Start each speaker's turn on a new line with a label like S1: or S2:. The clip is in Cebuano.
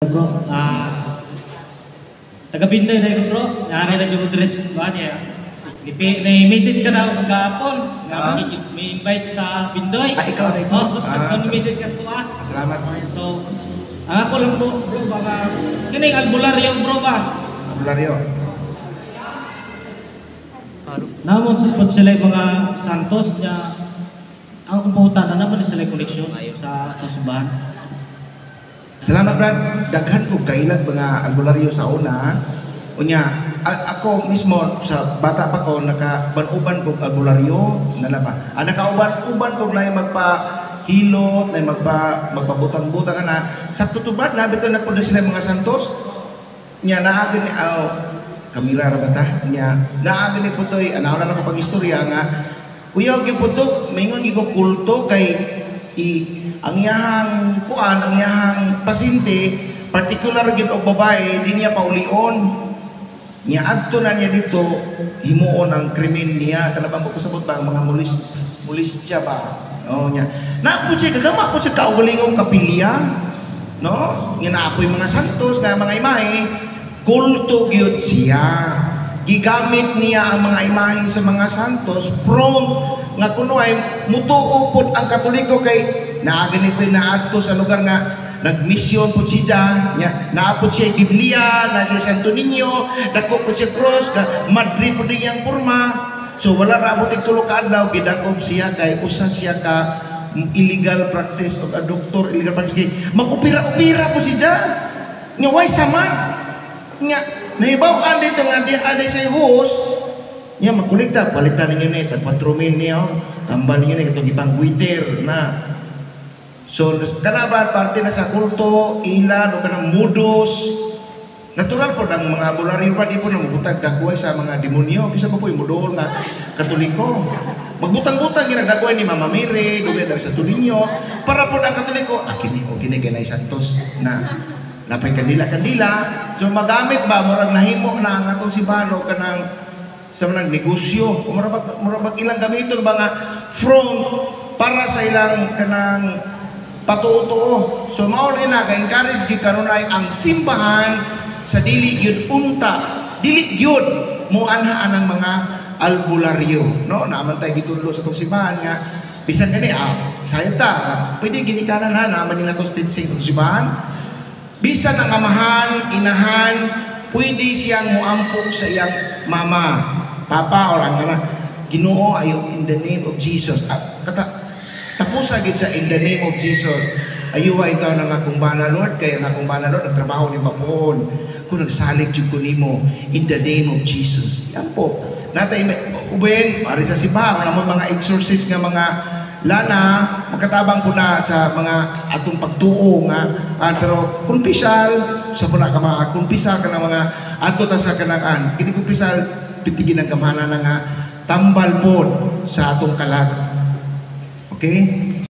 S1: Bro, taga Bindoy na ko, bro. Yari na jud ko dress ba niya. Ni message ka na kagahapon nga may invite sa Bindoy.
S2: Ah, ikaw na ito?
S1: Oh,
S2: Ah,
S1: may message ka sa kuha.
S2: Salamat.
S1: So, ang ako lang, bro, bro, baka kining albularyo, bro, ba?
S2: Albularyo.
S1: Namon sa pod sila yung mga santos niya. Ang akong pangutana, naman sila yung connection sa atong simbahan?
S2: Salamat, Brad. Daghan ko kailag mga albularyo sa una. Unya, ako mismo sa bata pa ko nakaban-uban kog albularyo na ba. Ah, nakauban-uban kog nay magpa hilot, nay magpabutang-butang ana. Sakto to, Brad, labi to na pud sila mga santos. Nya naa gani aw kamera ra ba ta? Nya naa gani po toy ana na ko pag-istorya nga kuyaw gyud po to, maingon gyud ko kulto kay i ang iyahang kuan, ang iyahang pasyente, particular gyud og babae, di niya paulion. Niya adto na niya dito, himuon ang krimen niya. Kana bang pasabot ba ang mga mulis siya ba? Oh, niya. Na po siya kagama po siya kaugalingong kapilya. No? Nga naa po'y mga santos nga mga imahe, kulto gyud siya. Gigamit niya ang mga imahe sa mga santos prompt nga kuno ay mutuo pod ang Katoliko kay naa ganito naadto sa lugar nga nagmisyon po siya nya, naa po siya Biblia na siya Santo Niño, dako po siya cross ka Madrid po niyang porma. So wala ra abot 3 ka adlaw, gidakob siya kay usa siya ka illegal practice of a doctor, illegal practice kay mag-opera-opera po siya nya, way sama nya nahibaw-an dito nga di aday sa host nya magkolekta, palitan ninyo ni tag 4 mil niya, tambal ninyo ni katong gipang-guiter na. So kana ba parte na sa kulto ila o kanang modus natural po ang mga albularyo pa di po na mabutag dagway sa mga demonyo kaysa pa po yung mudol nga Katoliko. Magbutang-butang ginagdagway ni Mama Mary, dugay sa Niño para po ang Katoliko, ah, kini o kini kay Santos na napay kandila-kandila. So magamit ba, murag nahimo na ang atong simbahan o kanang sa mga negosyo. Murag ilang gamiton ba nga front para sa ilang kanang patuo-tuo. So mao na ka-encourage gyud kanunay ang simbahan sa dili gyud unta, dili gyud moanha anang mga albularyo, no? Naaman tay gitudlo sa atong simbahan nga bisan kani sayo ta, pwede ginikanan ha, naaman ni nato teaching sa simbahan. Bisan ang amahan, inahan, pwede siyang muampok sa iyang mama, papa or ang anak. Ginoo ayo in the name of Jesus. Ah, kata tapos sa gid sa in the name of Jesus. Ayuha itaw ng akong bana, Lord, kay ang akong bana, Lord, nagtrabaho ni Papuon. Kung nagsalig jud ko nimo in the name of Jesus. Yan po. Natay uben pare sa simbahan, wala mo mga exorcist nga mga lana, makatabang po na sa mga atong pagtuo nga pero kumpisal sa puna ka mga kumpisal ka ng mga adto ta sa kanang an kini kumpisal pitigin ang gamhanan na nga tambal pod sa atong kalag. Okay?